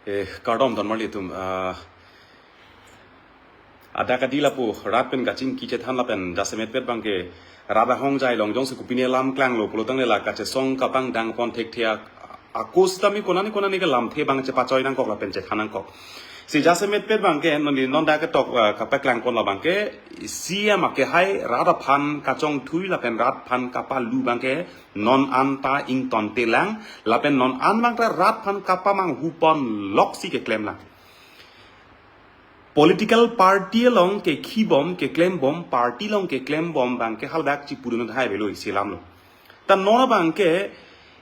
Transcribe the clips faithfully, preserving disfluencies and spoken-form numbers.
Eh, kardom don marli atum. Ah, ada kadi lapu rat pen kachingki chethan lapen jasemet pet abangke rat ahongjai along jongsi kopine alam klanglo pulote la kachesong kapangdang pon thekthe ak-, ako sitame konani konani ke lamthe abang chepachoi nangkok lapen chethan nangkok. Si jasemet pet abangke non di non dak ketok, ah, kapaklang pon la abangke C M ake hai rat aphan kachongthui lapen rat aphan kapalu abangke non anta ingtonte lang, lapen non an abangke rat aphan kapamanghu pon loksi keklem lang. Political party along kekhibom, keklembom, party along keklembom abangke haladak chipudun hai belo isi alamlo. Ta non abangke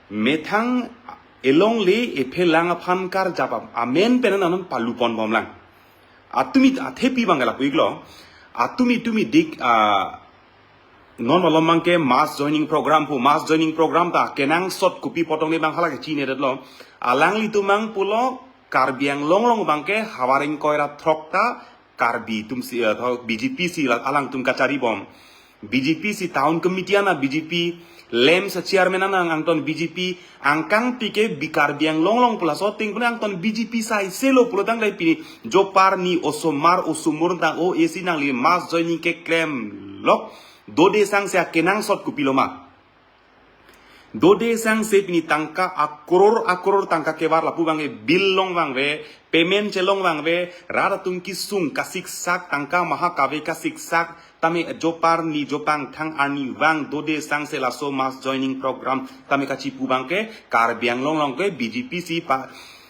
methang elongle ephelang aphan karjap amen pen non palu ponbom lang. Atumi athepi abangke lapu iklo. Atumi tumi dik, ah, non malom abangke mass joining program pu, mass joining program ta kenangsot kopi potong ni abang hala kechini detlo. Alanglitum abang pulo Karbi Anglong along abangke havar ingkoi ra throk ta Karbi atum si, eh, tho B J P si la alangtum kacharibom. B J P si town committee ana B J P lem sa chairman ana angton B J P angkang pike bi Karbi Anglong along pu laso ating pune angton B J P sai selo pulo tangte pini jopar ni osomar osomar ta o esi nangli mass joining keklem lok dode sangse akenangsot kopilo ma. Dode sangse pini tangka akror akror tangka kevar lapu abangke bill long vangve, payment chelong vangve, rat atum kisung kasiksak tangka maha kave kasiksak, tame jopar ni jopangthang arnivang dode sangse laso mass joining program tame kachipu abangke Karbi Anglong along ke B J P si pa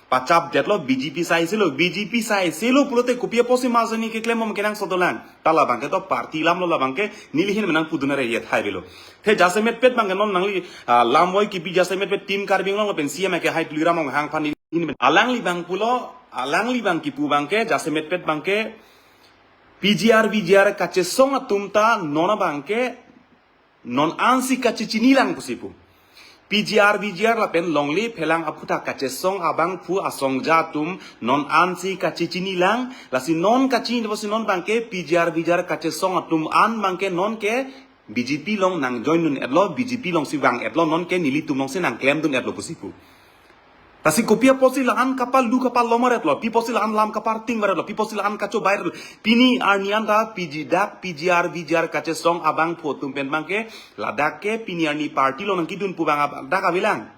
pachap detlo, B J P sai selo, B J P sai selo pulote kopi apotsi mass joining keklembom kenangsot dolang. Ta la abangke to party alamlo, la abangke neli ahin pen nangpudun re yet hai belo. The jasemet pet abangke non nangli, ah, lamvoi kipi jasemet pet team Karbi Anglong pen C M ake hai Tuliram Ronghang aphan neli ahin pen. Alangli abang pulo, alangli abang kipu abangke jasemet pet abangke P G R V G R kachesong atum ta non abangke non ansi kachechini lang pusi pu. P G R V G R lapen longle phelang aphuthak kachesong abangphu asongja atum non ansi kachechini lang, lasi non kachini pusi non abangke P G R V G R kachesong atum an abangke non ke B J P along nangjoin dun etlo, B J P alongsi vang etlo, non ke nelitum alongsi nangklem dun etlo pusi pu. Lasi kopi apotsi la-an kapalu kapalom aretlo, pi apotsi la-an lam kaparting aretlo, pi apotsi la-an kachobai aretlo. Pini arni anta P G dak P G R V G R kachesong abangphu atum pen abangke ladak ke pini arni party along nangkidun pu abang ab-, dak avelang.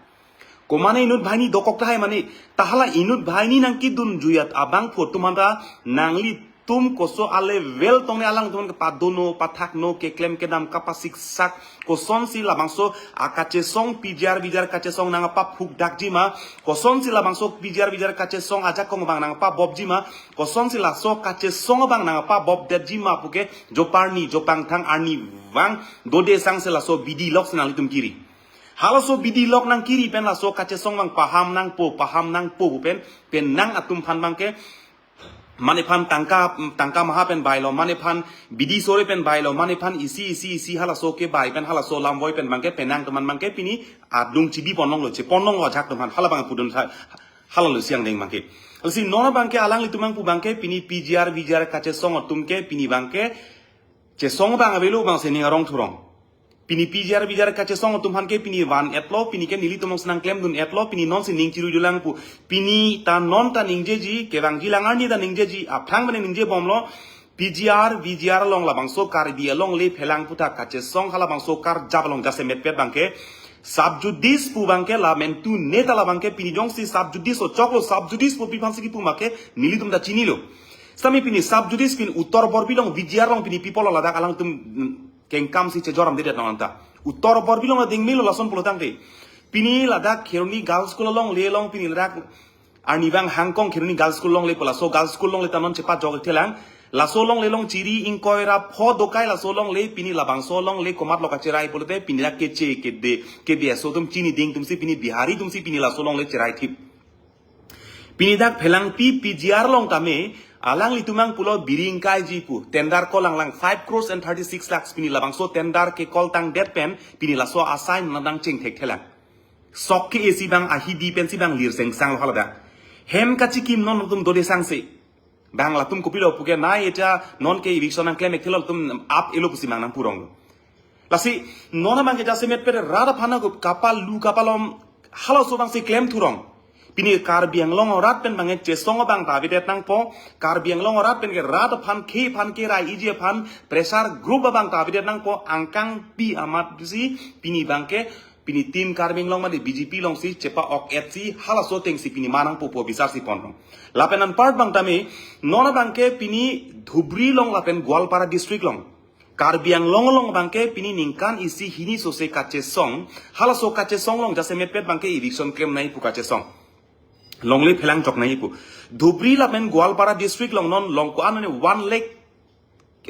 Komane inut banghini dokok tahai mane, ta hala inut banghini nangkidun juyat abangphu atum anta nanglitum koso alevel tongne alangtum kepadono, pathakno, keklem kedam kapasiksak, kosonsi labangso akachesong P G R V G R kachesong nangpaphuk dakji ma, kosonsi labangso P G R V G R kachesong ajakong abang nangpabopji ma, kosonsi laso kachesong abang nangpabop detji ma puke jopar ni jopangthang arnivang dode sangse laso bidi loksi nanglitum kiri. Halaso bidi lok nangkiri pen laso kachesong abang paham nangpo, paham nangpo pen, penang atum aphan abangke mane aphan tangka, tangka maha pen bailo, mane aphan bidi sore pen bailo, mane aphan isi, isi, isi halaso kebai pen halaso lamvoi pen abangke penang atum aphan abangke pini adung chibi ponlonglo, chepon longlo ajak atum aphan, hala abang pudun sa, halalo siang deng abangke. Lasi non abangke alanglitum abang pu abangke pini P G R V G R kachesong atum ke pini abangke chesong abang avelo abang sining arong thurong. Pini P G R V G R kachesong atum aphan ke pini van etlo, pini ke nelitum alongsi nangklem dun etlo, pini nonsi ning chiruidulang pu. Pini ta non ta ningjeji, kevangji lang arni ta ningjeji, aphrang mane ningjebomlo, P G R V G R along labangso Karbi alongle phelang aphuthak kachesong halabangso karjap along jasemet pet abangke sub judice pu abangke la mentu neta la abangke pini jongsi sub judice o choklo, sub judice pu pi aphansi kipu ma ke nelitum ta chinilo. Sitame pini sub judice pini Uttar Borbil along V G R along pini pi pulo ladak alangtum, mm, kengkam si chejoram dedet nang anta. Uttar Borbil along ding melo lason pulo tangte. Pini ladak Kheroni Girls School alongle along pini ladak arnivang hangkong Kheroni Girls School alongle pu laso Girls School alongle ta non chepajok thelang. Laso alongle along chiri ingkoi ra pho dokai laso alongle pini labangso alongle komatlo kacherai pulote pini dak keche kede kede aso atum chini ding atumsi pini Bihari atumsi pini laso alongle cherai thip. Pini dak phelangpi P G R along tame, alanglitum abang pulo biri ingkaiji pu, tender call lang lang five crores and thirty-six lakhs pini labangso tender ke call tangdet pen, pini laso asai nangdang chingthek thelang. Sok ke esi abang ahidi pensi abang lir sengsang lo haladak. Hem kachikim non atum dode sangse. Bang latum kopilo puke nai echa non ke eviction nangklem ek thelo atum ap elo pusi mang nangpurong lo. Lasi, non abangke jasemet pet rat aphan ako kapalu kapalom halaso abangsi klem thurong. Pini Karbi Anglong arat pen bangke chesong abang ta avedet nangpo, Karbi Anglong arat pen ke rat aphan khei aphan kerai iji aphan pressure group abang ta avedet nangpo, angkangpi amat si pini bangke pini Team Karbi Anglong mate B J P alongsi chepa-ok-et si halaso ateng si pini manang pupo bisar si ponrong. Lapen anpar abang tame, non abangke pini Dhubri along lapen Goalpara district along, Karbi Anglong along abangke pini ningkan isi hini sose kachesong, halaso kachesong along jasemetpet bangke eviction klemnei pu kachesong. Longle phelang joknei pu. Dhubri lapen Goalpara district along non long ko-an one lakh,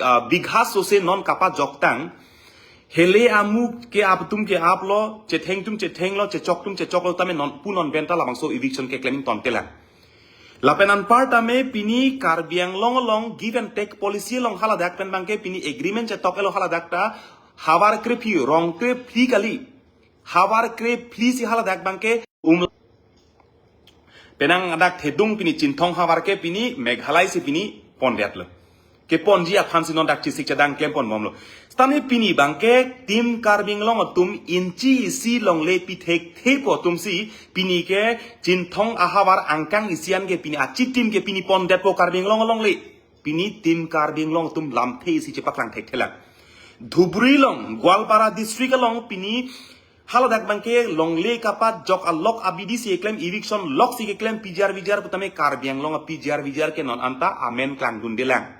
ah, bigha sose non kapajoktang. Hele amu ke-ap atum ke-aplo, chetheng atum chethenglo, chechok atum chechoklo tame non pu non pen ta labangso eviction keklem tongte lang. Lapen anpar tame pini Karbi Anglong along give and take policy along haladak pen bangke pini agreement chetok-etlo haladak ta havar krephli, rong krephli kali. Havar krephli si haladak bangke um penang adak thedung pini Chinthong havar ke pini Meghalaya si pini pondetlo. Keponji aphan si non dak chesik chedang klem ponbomlo. Setame pini bangke Team Karbi Anglong atum inchi isi longle pithekthe pu atum si pini ke Chinthong ahavar angkang isi an ke pini achitim ke pini pondetpo Karbi Anglong alongle. Pini Team Karbi Anglong atum lamthe isi chepaklang thekthelang. Dhubri along, Goalpara district along pini haladak bangke longle kapajok alok abidi si eklem eviction lok si keklem P G R V G R putame Karbi Anglong a-P G R V G R ke non anta amen klangdundelang.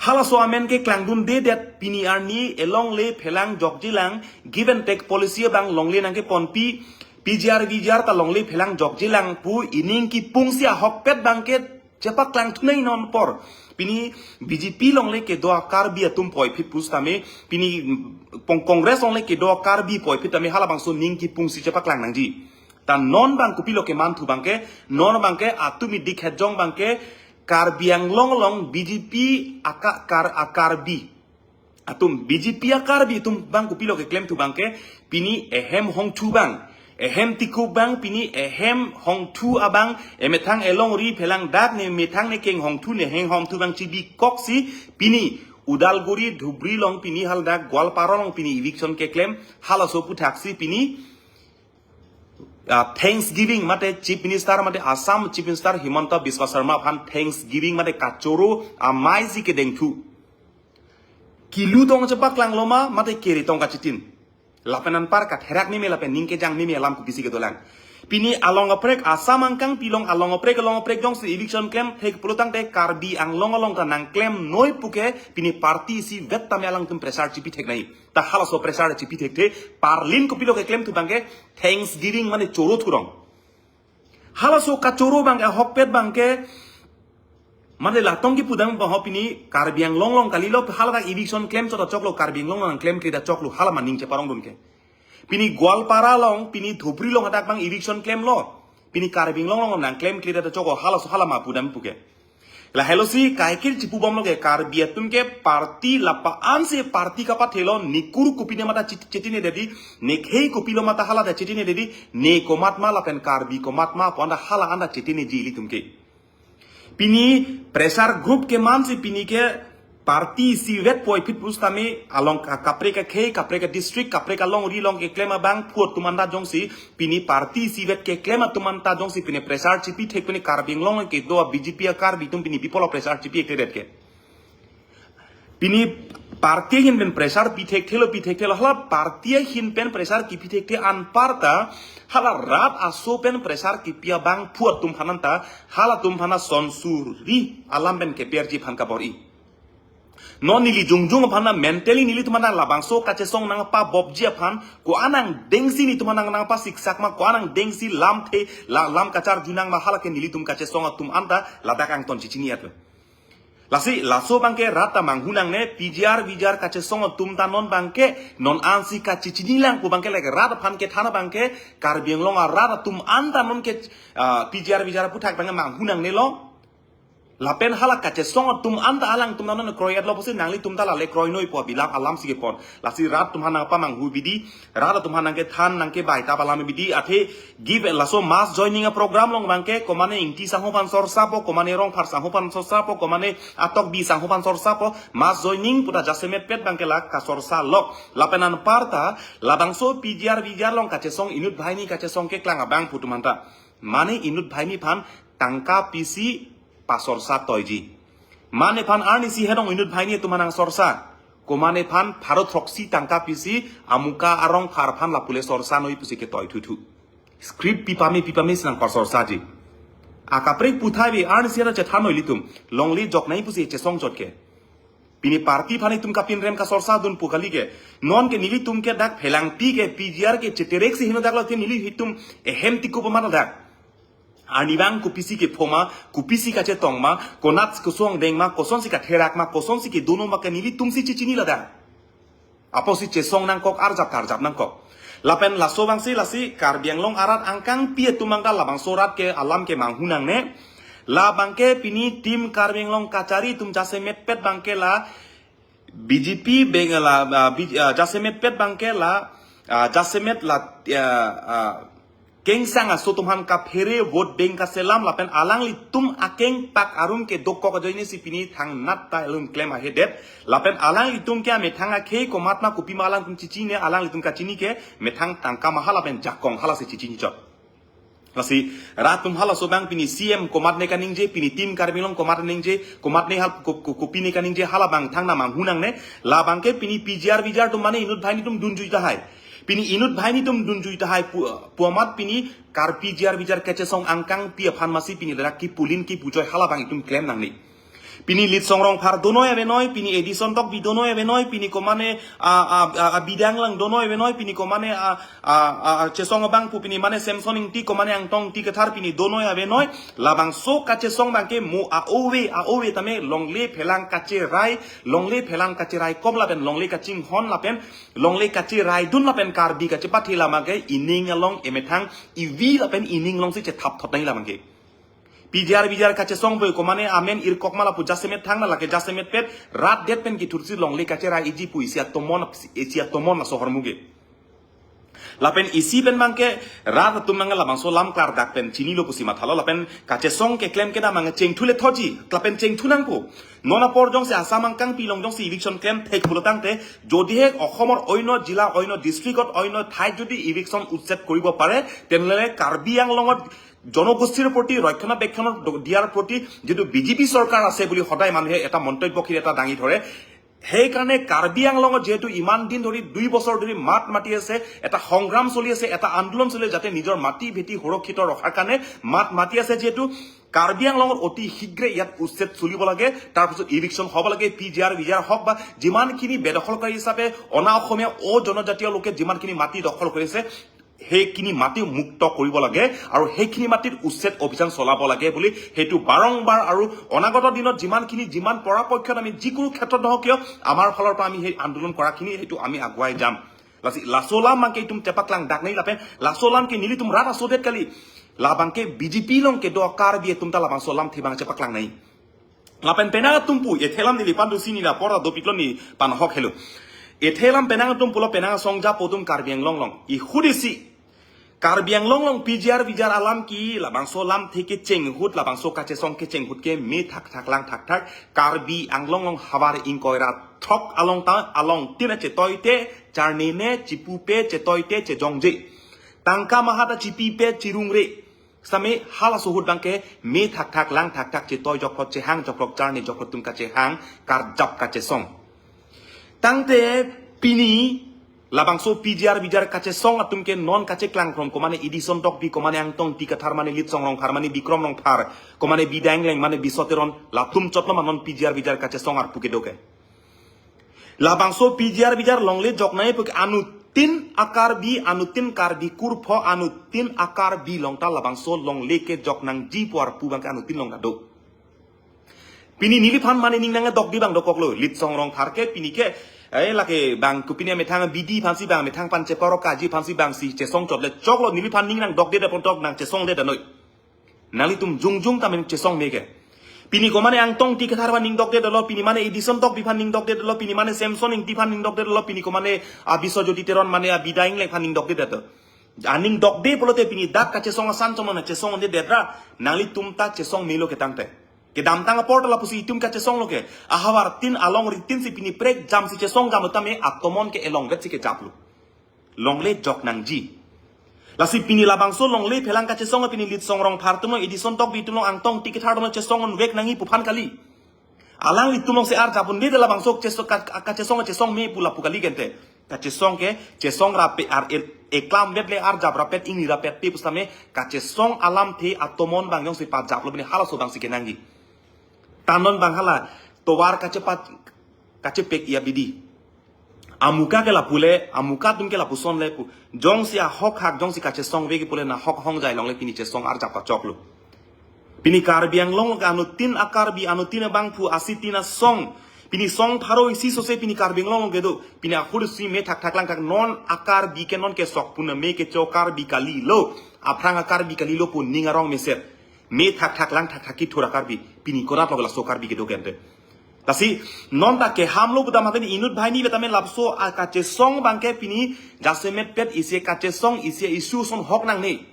Halaso amen ke klangdundedet pini arni elongle phelang jokjelang give and take policy abang longle nangkeponpi P G R V G R ta longle phelang jokjelang pu ining kipung si ahokpet bangke chepaklangthunei non apor. Pini B J P alongle kedo a-Karbi atum puvoiphit pusitame, pini pong Congress alongle kedo a-Karbi puvoiphit tame halabangso ning kipung si chepaklang nangji. Ta non abang kopilo kemanthu bangke, non abangke atum idik hejong bangke, Karbi Anglong along B J P aka-, kar-, a-Karbi atum, B J P a-Karbi atum abang kopilo keklemthu bangke, pini ehem hongthu abang, ehem tikup abang, pini ehem hongthu abang, emethang elongri phelang dak ne methang ne keng hongthu ne heng hongthu abang chibikok si, pini Udalguri Dhubri along pini haladak Goalpara along pini eviction keklem, halaso aputhak si pini ah, Thanksgiving mate Chief Minister mate Assam Chief Minister Himanta Biswa Sarma aphan Thanksgiving mate kachoro amei si kedengthu. Kilu tong chepaklangloma mate kere tong kachitin. Lapen anpar katherak meme lapen ning kejang meme alam kopisi kedolang. Pini along kaprek Assam angkangpi along along kaprek along kaprek jongsi eviction klemthek pulotangte Karbi Anglong along ta nangklemnoi puke pini party isivet tame alangtum pressure chipitheknei. Ta halaso pressure chipithekthe, parlin kopilo keklemthu bangke Thanksgiving mane choro thurong. Halaso kachoro bangke ahokpet bangke mane latong kipu abang ho pini Karbi Anglong along kalilo haladak eviction klemchot ta choklo Karbi Anglong along klemkle ta choklo hala maning cheparongdunke. Pini Goalpara along, pini Dhubri along hadak abang eviction klemlo. Pini Karbi Anglong along nangklemkle ta choklo halaso hala ma pu dam puke. Lahelo si kaikil chipubomlo ke Karbi atum ke party lapa ansi party kapathelo nikur kopine mata chit-, chitine dedi, nekhei kopilo mata hala da chitine dedi, ne komatma lapen Karbi komatma pu anda hala anda chitineji ilitum ke. Pini pressure group keman si pini ke party isivet puvoiphit pusitame along ka-, kaprek akhei, kaprek adistrict, kaprek alongri along keklem abangphu atum anta jongsi, pini party isivet keklem atum anta jongsi pini pressure chipithek pini Karbi Anglong kedo a-B J P a-Karbi atum pini pi apotlo pressure chipithekthedet ke. Pini party ahin pen pressure pithekthelo pithekthelo hala party ahin pen pressure kipithekthek anparta hala rat aso pen pressure kipi abangphu atum aphan anta halatum aphan asonsuri alam pen keperji aphan kabor-i. Non neli jongjong aphan mentally nelitum aphan labangso kachesong nangpabopji aphan ko-an angdengsi nelitum aphan nang, nangpasiksak ma ko-an angdengsi lamthe la, lam kacharjunang ma hala ke nelitum kachesong atum anta ladak angton chichini-etlo. Lasi laso abangke rat ta manghu nangne P G R V G R kachesong atum ta non abangke non ansi kachichinilang pu abangke lake rat aphan kethan abangke Karbi Anglong arat atum anta non ke, ah, P G R V G R aputhak abangke manghu nangnelo. Lapen hala kachesong atum anta alangtum ta non kroi-etlo pusi nanglitum ta lale kroinoi pu abilam alam si kepon. Lasi rat atum aphan nangpamanghu abidi, rat atum aphan nangkethan nangkebai ta alam abidi, athe give laso mass joining a-program along abangke, komane Ingti sangho aphan sorsapo, komane Rongphar sangho aphan sorsapo, komane Atokbi sangho aphan sorsapo, mass joining puta jasemetpet abangke la kasorsalo. Lapen anparta, labangso P G R V G R along kachesong inut banghini kachesong keklang abangphu atum anta Mane inut banghini aphan tangka pisi pasorsa toiji. Mane aphan arnisi hedong inut banghini atum aphan nangsorsa. Komane aphan pharo throksi tangka pisi amuka arong phar aphan lapu le sorsa noi pusi ketoi thuthu. Script pipame pipame si nangpasorsaji. Akaprek puthai ave arnisi ra chethan noi ilitum. Longle jok nangji pusi chesong chot ke. Pini party aphan itum kapinrem kasorsa dun pu kali ke. Non ke nelitum ke dak phelangpi ke P G R ke cheterek si heno dak lo te nelitum ehem tikup amat ladak. Arnivang kopisi kepho ma, kopisi kachetong ma, konat kosong deng ma, kosonsi katherak ma, kosonsi kedo ma ke nelitum si chechini ladak. Apotsi chesong nangkok, arjap karjap nangkok. Lapen laso abangsi lasi Karbi Anglong arat angkangpi atum abang ta labangso rat ke alam ke manghu nangne. Labang ke pini Team Karbi Anglong Kachari atum jasemet pet abang ke la B J P beng la, ah, B-, ah, jasemet pet abang ke la, ah, jasemet la, ah, ah, kengsang aso atum aphan kaphere vote beng kaselam lapen alanglitum akeng pak arum ke dokok ajoine si pini thangnat ta alun klem ahedet. Lapen alanglitum ke amethang akhei komat ma kopi ma alangtum chechine, alanglitum kachini ke methang tangka maha lapen jakong hala si chechini chot. Lasi rat atum halaso abang pini C M komat ne kaningje, pini Team Karbi Anglong komat ningje, komat ne hal ko-, ko-, kopi ne kaningje hala abang thangna manghu nangne, labang ke pini P G R V G R atum mane inut banghini atum dunjui tahai. Pini inut banghini atum dunjui tahai pu-, pu amat pini Karbi P G R V G R kachesong angkangpi aphan masi pini ladak kipulin kipuchoi hala abang itum klem nangne. Pini Litsong Rongphar donoi avenoi, pini Edison Tokbi donoi avenoi, pini komane, a, a, a, a, Bidang Inglang donoi avenoi, pini komane, a, a, a, a, chesong abang pu pini mane Samson Ingti komane Angtong Ingti Kathar pini donoi avenoi, labangso kachesong abang ke mo a-ove, a-ove tame longle phelang kacherai, longle phelang kacherai kom lapen longle kachinghon lapen, longle kacherai dun lapen Karbi kachepathi lama ke ining along emethang ivi lapen ining along si chethap thot nai lama ke. P G R V G R kachesong pu komane amen irkok ma lapu jasemet thangna lake jasemet pet rat det pen kithursi longle kacherai iji pu isi atomon, isi atomon laso ahormu ke. Lapen isi pen abang ke rat atum abang labangso alam klardak pen chinilo pusi mathalo lapen kachesong keklem kedam abang chengthu le thoji lapen chengthu nangpo. Non apor jongsi Assam angkangpi along jongsi eviction klem thek pulo tangte jodi he Okhomor oino jila oino districtot oino thai jodi eviction utset koribo pare tenle Karbi Anglongot জনগোষ্ঠীৰ প্ৰতি ৰক্ষণাবেক্ষণ দ-, দিয়াৰ প্ৰতি যিটো B J P চৰকাৰ আছে বুলি সদায় মানুহে এটা মন্তব্য কি এটা দাঙি ধৰে। সেইকাৰণে কাৰ্বি আংলঙত যিহেতু ইমান দিন ধৰি, দুই বছৰ ধৰি মাত মাতি আছে, এটা সংগ্ৰাম চলি আছে, এটা আন্দোলন চলি আছে, যাতে নিজৰ মাটি ভেটি সুৰক্ষিত ৰখাৰ কাৰণে মাত মাতি আছে, যিহেতু কাৰ্বি আংলঙত অতি শীঘ্ৰে ইয়াত উচ্ছেদ চলিব লাগে, তাৰ পিছত ইভিকশ্যন হ'ব লাগে, পি জি আৰ, ভি জি আৰ হওক বা যিমানখিনি বেদখলকাৰী হিচাপে অনা অসমীয়া, অজনজাতীয় লোকে যিমানখিনি মাটি দখল কৰিছে, সেইখিনি মাটি মুক্ত কৰিব লাগে আৰু সেইখিনি মাটিত উচ্ছেদ অভিযান চলাব লাগে বুলি সেইটো বাৰংবাৰ আৰু অনাগত দিনত যিমানখিনি, যিমান পৰাপক্ষত আমি যিকোনো ক্ষেত্ৰত নহওক কিয়, আমাৰ ফালৰ পৰা আমি সেই আন্দোলন কৰাখিনি সেইটো আমি আগুৱাই যাম। Lasi, laso alam abangke itum chepaklangdak nai lapen, laso alam ke nelitum rat asodet kali. Labangke B J P along kedo Karbi atum ta labangso alam thibang chepaklang nai. Lapen penang atum pu, ethe alam neli pandu sini la pora dopiklo ni panhok helo. Ethe alam penang atum pulo penang asong japo atum Karbi Anglong along. Ihudisi, Karbi Anglong along P G R V G R alam ke labangso alam theke chenghut, labangso kachesong kechenghut ke me thakthak lang thakthak. Karbi Anglong along havar ingkoi ra throk along ta, along tin achetoite, charnene, chipupe, chetoite, chejongje. Tangka maha ta chipipe, chirungre. Same halaso ahut abangke me thakthak lang thakthak chetoi jokphot chehang jokphot charne jokphot atum kachehang karjap kachesong. Tangte pini labangso P G R V G R kachesong atum ke non kacheklang from komane Edison Tokbi, komane Angtong Ingti Kathar, mane Litsong Rongphar, mane Bikrom Rongphar, komane Bidang Inglang, mane Biso Teron, latum chotlo ma non P G R V G R kachesong arpu kedo ke. Labangso P G R V G R longle jok nai pu ke anuttin a-Karbi, anuttin Karbi kurpho, anuttin a-Karbi along ta labangso longle ke jok nangji pu arpu abangke anuttin along ta do. Pini neliphan mane ning nangdokde abang dokoklo, Litsong Rongphar ke pini ke, eh, lake abang kopine methang B D aphansi abang methang pan cheparo kaji aphansi abangsi chesong chotle choklo, neliphan ning nangdokde apot tok nang chesongde danoi. Nanglitum jongjong ta men chesong me ke. Pini komane Angtong Ingti Kathar aphan ning dokde dolo, pini mane Edison Tokbi aphan ning dokde dolo, pini mane Samson Ingti aphan ning dokde dolo, pini komane a Biswajyoti Teron mane a Bidang Inglang aphan ning dokde dolo. Aning dokde pulote pini dak kachesong asan chomon chesongde dedra, nanglitum ta chesong melo ke tangte. Kedamtang apor ta lapusi itum kachesonglo ke. Ahavar tin along ritin si pini prekjam si chesong jam tame atomon ke elongvet si kejaplo. Longle jok nangji. Lasi pini labangso longle phelang kachesong pini Litsong Rongphar atum along, Edison Tokbi atum along, Angtong Ingti Kathar atum along chesong unvek nangji pu aphan kali. Alanglitum alongsi arjap un-e, labangso chesong ka-, ka-, kachesong chesong me pu lapu kali kente. Kachesong ke, chesong rapet ar el-, eklam vet le arjap rapet ingni rapet pe pusitame, kachesong alamthe atomon abang jongsi pajaplo pini halaso abangsi kenangji. Tanon abang hala, tovar kachepat, kachepek-i abidi. Amuka ke lapu le, amuka atum ke lapuson le pu. Jongsi ahok hak, jongsi kachesong vek pule nahok hongjai along le pini chesong arjap pachoklo. Pini Karbi Anglong ke anuttin a-Karbi, anuttin abangphu, asitin asong. Pini song pharo isi sose pini Karbi Anglong kedo. Pini ahut si me thakthak langthak non a-Karbi ke non kesok puna me kecho Karbi kalilo. Aphrang a-Karbi kalilo pu ning arong meset. Me thakthak langthak thak kethur a-Karbi. Pini konat lo laso Karbi kedo kente. Lasi, non ta keham lo budam hatani inut banghini vet tame lapuson a-kachesong abangke pini jasemet pet isi kachesong isi issue ason hok nangne.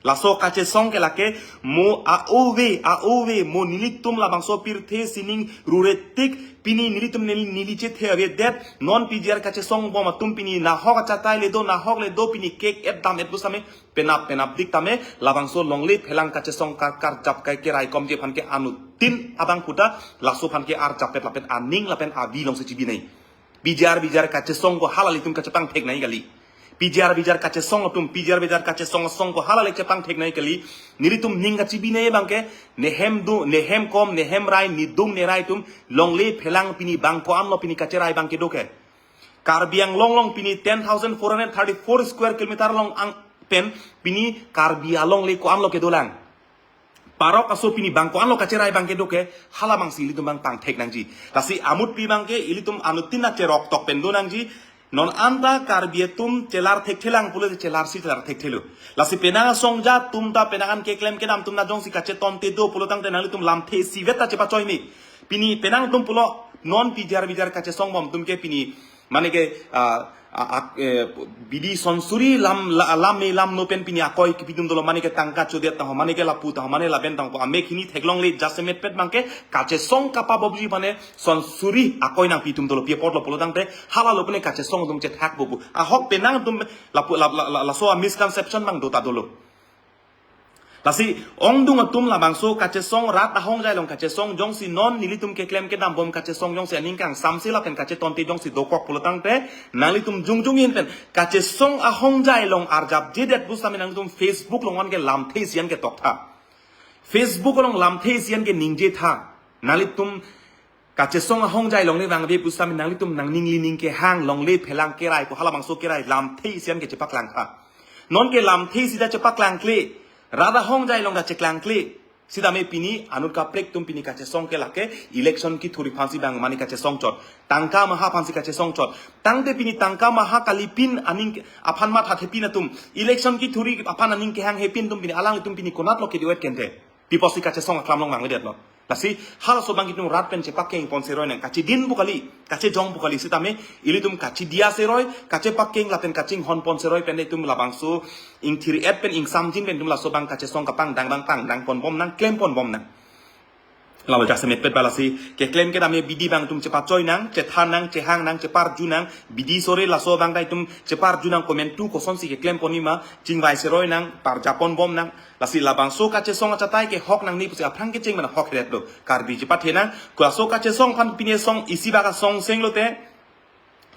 Laso kachesong ke lake mo a-ove, a-ove, mo nelitum labangso pirthe sining rure tik, pini nelitum neli, neli chethe avedet, non P G R kachesong bom atum pini nahok achatai le do, nahok le do, pini kek-et dam-et pusitame, penap penapdik tame, labangso longle phelang kachesong kar, karjap kai kerai komji aphan ke anuttin abangphu ta, laso aphan ke arjap pet lapen aning lapen avi alongsi chibinei. Bijar bijar kachesong ko hala ilitum kachepangthek nangji kali. Bijar bijar kachesong atum, bijar bijar kachesong asong ko hala le chepangthek nangji kali. Nelitum ning kachibinei abangke, nehem do, nehem kom, nehem rai, nedung nerai atum, longle phelang pini bang ko-an lo pini kacherai abangke do ke. Karbi Anglong along pini ten thousand four hundred thirty-four square kilometer along ang pen pini Karbi alongle ko-an lo kedolang. Parok aso pini bang ko-an lo kacherai abangke do ke, hala abangsi ilitum abang pangthek nangji. Lasi amutpi abangke ilitum anuttin acherok tok pen do nangji. Non anta Karbi atum chelar thekthelang pulote chelarsi chelar thekthelo. Lasi penang asong ja atum ta penang an keklem kedam atum ta jongsi kachetonte do pulo tangte nanglitum lamthe isivet ta chepachoi me. Pini penang atum pulo non bijar bijar kachesong bom atum ke pini mane ke, ah, ah, ah, eh, bidi sonsuri lam, la-, lam me lam no pen pini akoi kipi atum dolo, mane ke tangka chodet tang ho, mane ke lapu tang ho, mane laben tang ho, amek hini theklong le jasemet pet abangke kachesong kapabobji mane sonsuri akoi nangpi atum dolo, pi apot lo pulo tangte hala lo pene kachesong atum chethak bobu. Ahok penang atum lapu, la, la, la, laso a misconception abang do ta dolo. Lasi ongdung atum labangso kachesong rat ahongjai along kachesong jongsi non nelitum keklem kedam bom kachesong jongsi aning kangsamse lapen kachetonte jongsi dokok pulo tangte nanglitum jongjong in pen kachesong ahongjai along arjapjedet pusitame nanglitum Facebook along an ke lamthe isian ke toktha. Facebook along lamthe isian ke ningjetha. Nanglitum kachesong ahongjai longle vangve pusitame nanglitum nangning lining kehang longle phelang kerai ko hala bangso kerai lamthe isian ke chepaklangtha. Non ke lamthe isi ta chepaklangkle, rat ahongjai along ta cheklangkle. Sitame pini anut kaprek atum pini kachesong ke lake election kithuri aphansi abang mane kachesong chot. Tangka maha aphansi kachesong chot. Tangte pini tangka maha kalipin aning aphan mathathepin atum, election kithuri aphan aning kehanghepin atum pini alanglitum pini konat lo kedoet kente. Pi apotsi kachesong aklam along vangvedetlo. Lasi halaso abang itum rat pen chepakeng pon seroi nang, kachidin pu kali, kachejong pu kali sitame ilitum kachidia seroi, kachepakeng lapen kachinghon pon seroi pen itum labangso ingthir-et pen ingsamjin pen itum laso abang kachesong kapangdang abang pangdang pon bom nang, klem pon bom nang. Lalo jasemet pet ba lasi keklem kedam abidi abang itum chepachoi nang, chethan nang, chehang nang, cheparju nang, bidi sore laso abang ta itum cheparju nang, komantu kosonsi keklem ponji ma, chingvai seroi nang, parjapon bom nang. Lasi labangso kachesong achatai ke hok nangne pusi aphrang kecheng mana hok heret lo. Karbi chepathe nang, kulaso kachesong aphan pini song isi baka song seng lote.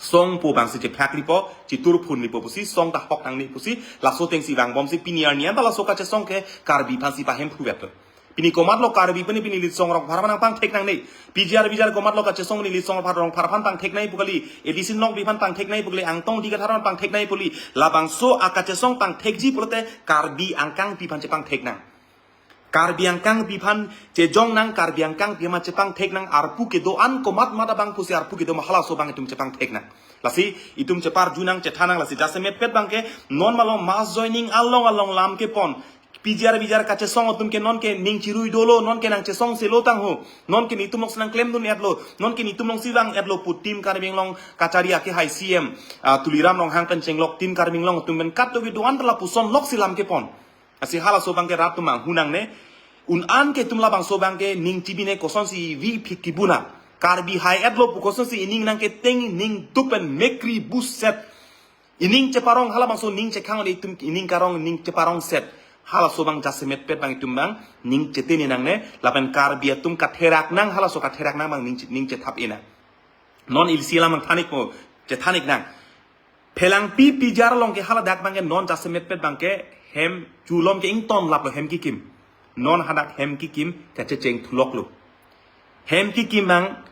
Song pu abangsi chephak lipo, chitur phun lipo pusi, song ta hok nangne pusi, laso atengsi vangbomsi pini arni anta laso kachesong ke Karbi aphansi pahemphu vet lo. Pini komat lo Karbi pini pini Litsong Rongphar aphan nangpangthek nangne. Bijar bijar komat lo kachesong pini Litsong Rongphar, Rongphar aphan pangthek nangji pu kali, Edison Tokbi aphan pangthek nangji pu kali, Angtong Ingti Kathar aphan pangthek nangji pu kali, labangso akachesong pangthekji pulote Karbi angkangpi aphan chepangthek nang. Karbi angkangpi aphan chejong nang, Karbi angkangpi aphan chepangthek nang, arpu kedo-an komat mat abang pusi arpu kedo ma halaso abang itum chepangthek nang. Lasi itum cheparju nang, chethan nang, lasi jasemet pet abangke non malom mass joining along along lam kepon. Bijar bijar kachesong atum ke non ke ning chirui dolo, non ke nangchesong selo tang ho, non ke netum alongsi nangklemdun-et lo, non ke netum alongsi vang-et lo pu Team Karbi Anglong kachari akehai C M, ah, Tuliram Ronghang pen chenglok Team Karbi Anglong atum pen kat dogi do-an ta lapuson loksi lam kepon. Lasi halaso abangke rat atum manghu nangne. Un-an ke itum labangso abangke ning chibine kosonsi vi phik kibuna. Karbi hai-et lo pu kosonsi ining nangketeng, ning duk pen mekri buset. Ining cheparong halabangso ning chekhang itum ining karong ning cheparong set. Halaso abang jasemet pet abang itum abang ning chetini nangne lapen Karbi atum katherak nang halaso katherak nang abang ning che- ning chethap ina. Non ilsi alam abang thanik mo chethanik nang. Phelangpi pijar along ke haladak abang ke non jasemet pet abang ke hem chulom ke ington laplo hem kikim. Non hadak hem kikim kachecheng thuloklo. Hem kikim abang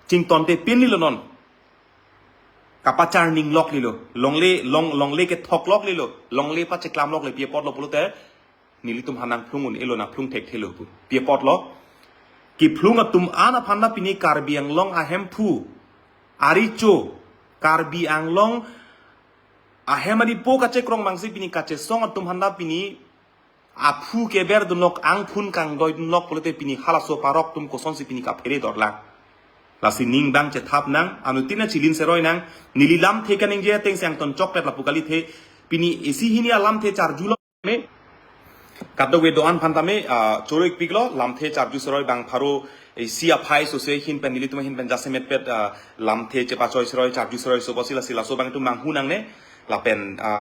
chington te pin lilo non. Kapachar ning lok lilo. Longle long longle kethok lok lilo. Longle pacheklam lok le pi apotlo pulote nelitum hanang phlung un elo nangphlung thekthelo pu. Pi apotlo. Kephlung atum an aphan ta pini Karbi Anglong ahemphu, arecho, Karbi Anglong ahem adipo kachekrong mangsi pini kachesong atum aphan ta pini aphu keber dunlok angphun kangdoi dunlok pulote pini halaso parok atum kosonsi pini kaphere dorlang. Lasi ning abang chethap nang, anuttin achilin seroi nang, neli lamthe kaningje ateng si angton chokpet lapu kalithe, pini isi hini alamthe charjulok me. Kadokave do-an aphan tame, ah, choro-ikpiklo, lamthe charju seroi abang pharo, eh, isi aphai sose ahin pen nelitum ahin pen jasemet pet, ah, lamthe chepachoi seroi, charju seroi so bosi lasi laso abang itum manghu nangne, lapen, ah,